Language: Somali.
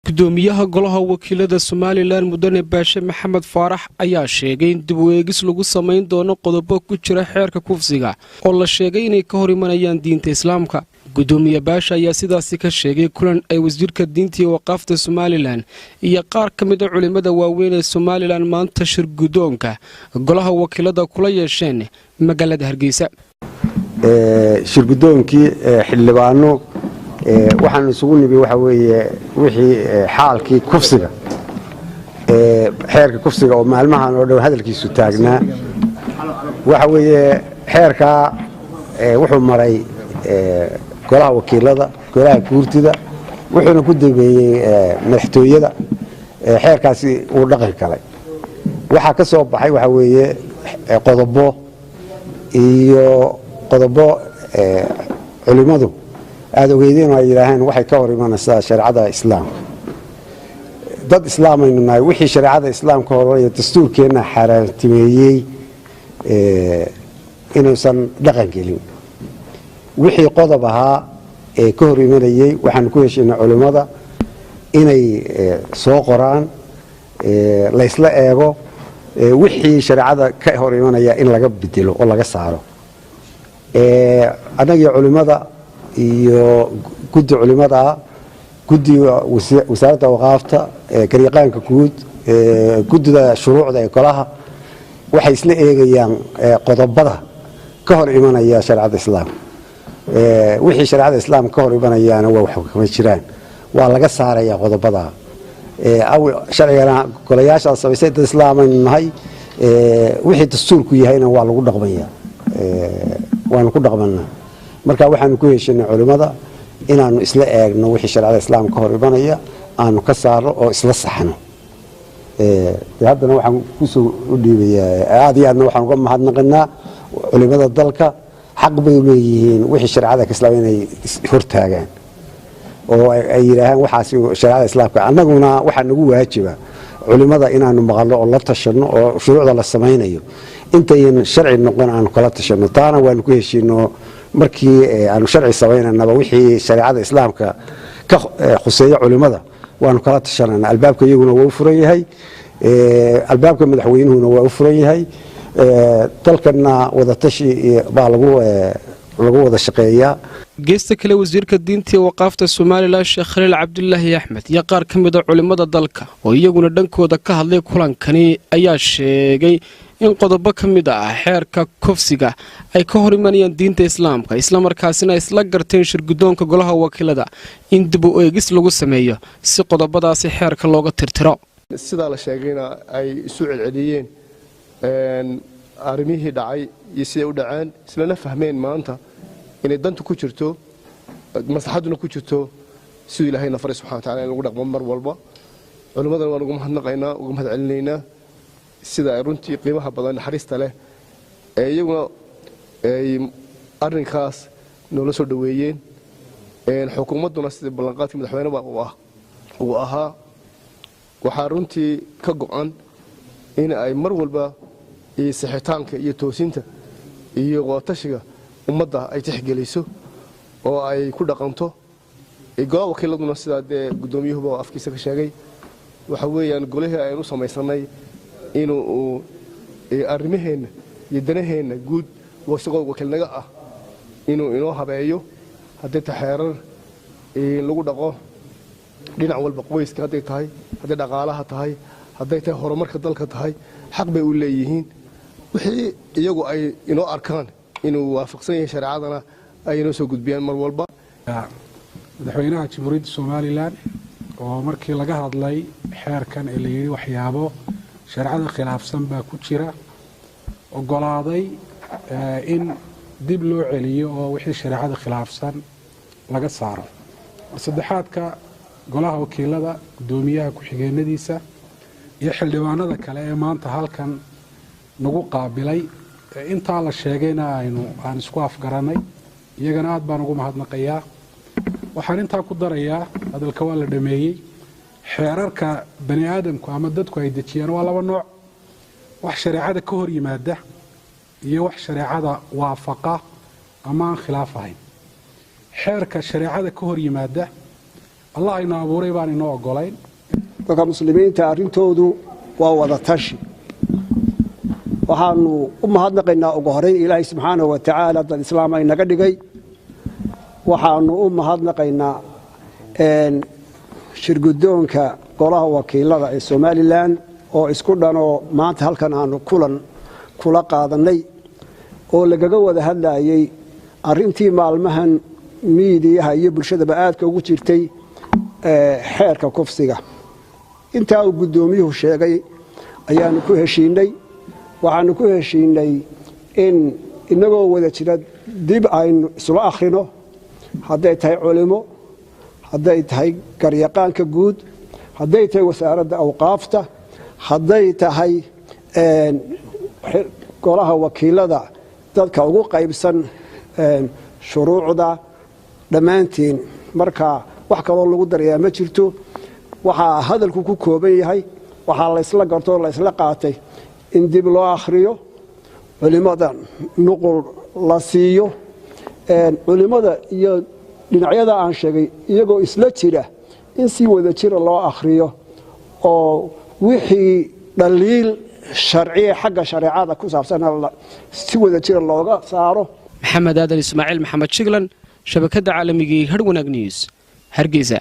Gudoomiyaha Golaha Wakiilada Somalilan, Mudane Baashe Maxamed Faarax, ayaa sheegay in dib u eegis lagu samayn doono qodobo ku jira xeerka kufsiga oo la sheegay inay ka hor imanayaan diinta Islaamka. Gudoomiye Baashe ayaa sidaasi ka sheegay kulan ay wasiirka diinta iyo waqaafta Somalilan iyo qaar ka mid a culimmada waaweyn ee Somalilan maanta shir guddoonka Golaha Wakiilada kula yeesheen magaalada Hargeysa. Shirgudoonkii, xildhibaano, waxaanu isugu nimi waxa weeye wixii xaalkii kufsiga, xeerka kufsiga oo maalmahan oo dhow hadalkiisu taagnaa. Waxa weeye xeerkaa wuxuu maray Golaha Wakiilada, Golaha Guurtida, wuxuuna ku dambeeyey madaxtooyada. Xeerkaasi uu dhaqan galay. Waxaa ka soo baxay waxa weeye qodobo iyo qodobo culimmadu aada ogeydeen oo ay yidhaaheen waxay ka hor imanaysaa shareecada Islaamka. Dad islaamaynu nahay. Wixii shareecada Islaamka horaya, dastuurkeenna xaaraantimeeyey inuusan dhaqan gelin. Wixii qodob ahaa ee ka hor imanayey, waxaanu ku heshiinay culimmada inay soo qoraan, laysla eego wixii shareecada ka hor imanaya in laga bedelo oo laga saaro. Annagii culimmada iyo guddi culimmadaa, guddiga Wasaaradda Waqaafta, garyaqaanka guud, guddida shuruucda ee golaha, waxay isla eegayaan qodobada ka hor imanaya shareecada Islaamka. Wixii shareecada Islaamka ka hor imanayaana waa wax kama jiraan, waa laga saaraya qodobada. Sharcigana golayaashaas samaysay, dad islaamaynu nahay. Wixii dastuurku yahayna waa lagu dhaqmaya, waanu ku dhaqmanaa. Marka waxaanu ku heshinay culimmada inaanu isla eegno wixii shareecada Islaamka ka hor imanaya, aanu ka saarno oo isla saxno. De haddana waxaan kusoo u dhiibayaa, aad iyo aadna waxaan uga mahadnaqanaa culimada dalka. Xaq bay leeyihiin wixii shareecada ka Islaam inay hortaagaan oo ay yidhaahaan waxaas shareecada Islaamka. Annaguna waxaa nagu waajiba culimada inaanu maqalno oo la tashanno, oo shuruucda la samaynayo intayan sharci noqon aanu kala tashanno. Taana waanu ku heshiino. Markii aanu sharci samaynanaba, wixii shareecada Islaamka ka khuseeya culimada waanu kala tashanana. Albaabka iyaguna waa u furan yahay, albaabka madaxweynuhuna waa u furan yahay. Dalkana wadatashi baa lagu wada shaqeeyaa. Geesta kale, wasiirka diinta iyo waqaafta Somalilan, Sheekh Khaliil Cabdilaahi Axmed, iyo qaar ka mid a culimmada dalka oo iyaguna dhankooda ka hadlay kulankani ayaa sheegay in qodobo ka mid ah xeerka kufsiga ay ka hor imanayaan diinta Islaamka, islamarkaasina isla garteen shirguddoonka Golaha Wakiilada in dib u eegis lagu sameeyo si qodobadaasi xeerka looga tirtiro. Sidaa la sheegayna ay isu celceliyeen arrimihii dhacay iyo siday u dhaceen, islana fahmeen maanta inay dantu ku jirto, maslaxadduna ku jirto, siduu Ilahayna faray subxana wa tacala in lagu dhaqmo mar walba. Culimmadana waan uga mahadnaqaynaa, uga mahad celinaynaa sida ay runtii qiimaha badan, naxariista leh ee iyaguna ay arrinkaas noola soo dhoweeyeen. Xukuumadduna sidii ballanqaadkii madaxweyneba uu ahaa, waxaa runtii ka go'an in ay mar walba sixitaanka iyo toosinta iyo wadatashiga ummadda ay tixgeliso oo ay ku dhaqanto. Golaha Wakiiladuna, sidaa dee guddoomiyuhuba afkiisa ka sheegay, waxa weeyaan golihii aynu u samaysanay inuu arrimaheenna iyo danaheenna guud, isagoo wakiilnaga ah, inuu inoo habeeyo, hadday tahay xeerar lagu dhaqo dhinac walba, qoyska hadday tahay, hadday dhaqaalaha tahay, hadday tahay horumarka dalka tahay. Xaq bay u leeyihiin wixii iyagu ay inoo arkaan inuu waafaqsan yahay shareecadana ay inoo soo gudbiyaan mar walba. Madaxweynaha Jamhuuriyadda Somalilan oo markii laga hadlay xeerkan ee la yidhi waxyaabo shareecada khilaafsan baa ku jira, ogolaaday in dib loo celiyo oo wixii shareecada khilaafsan laga saaro. Saddexaadka, Golaha Wakiilada, guddoomiyaha, ku-xigeenadiisa iyo xildhibaanada kale ee maanta halkan nagu qaabilay, intaa la sheegayna aynu aan isku afgaranay, iyagana aad baan ugu mahadnaqayaa. Waxaan intaa ku darayaa, hadalka waa la dhameeyey, xeerarka bani aadamku ama dadku ay dejiyaan waa laba nooc: wax shareecada ka hor yimaada iyo wax shareecada waafaqa ama aan khilaaf ahayn. Xeerka shareecada ka hor yimaada Allah ina abuuray baan inoo ogolayn. Dadka muslimiinta arrintoodu waa wada tashi. Waxaanu u mahadnaqaynaa ugu horeyn Ilaahay subxaanahu wa tacaala dad islaam ay naga dhigay. Waxaanu u mahadnaqaynaa shirguddoonka golaha wakiilada ee Somalilan oo isku dhanoo maanta halkan aanu kulan kula qaadannay oo lagaga wada hadlayay arrintii maalmahan miidiyaha iyo bulshadaba aadka ugu jirtay, xeerka kufsiga. Intaa uu guddoomiyuhu sheegay ayaanu ku heshiinay. Waxaanu ku heshiinay in inagoo wada jira dib aynu isula akhrino, hadday tahay culimo, hadday tahay garyaqaanka guud, hadday tahay Wasaaradda Awqaafta, hadday tahay golaha wakiilada dadka ugu qaybsan shuruucda dhammaantiin. Marka wax kaloo lagu darayaa ma jirto. Waxaa hadalku ku kooban yahay, waxaa laysla gartoo laysla qaatay in dib loo akhriyo, culimmada nuqul la siiyo, culimmada iyo dhinacyada aan sheegay iyagoo isla jira in si wada jira loo akhriyo, oo wixii dhaliil sharciye xagga shareecada ku saabsan si wada jira looga saaro. Maxamed Aadan Ismaaciil, Maxamed Shiglan, shabakadda caalamiga ee Hadhwanaag News, Hargeysa.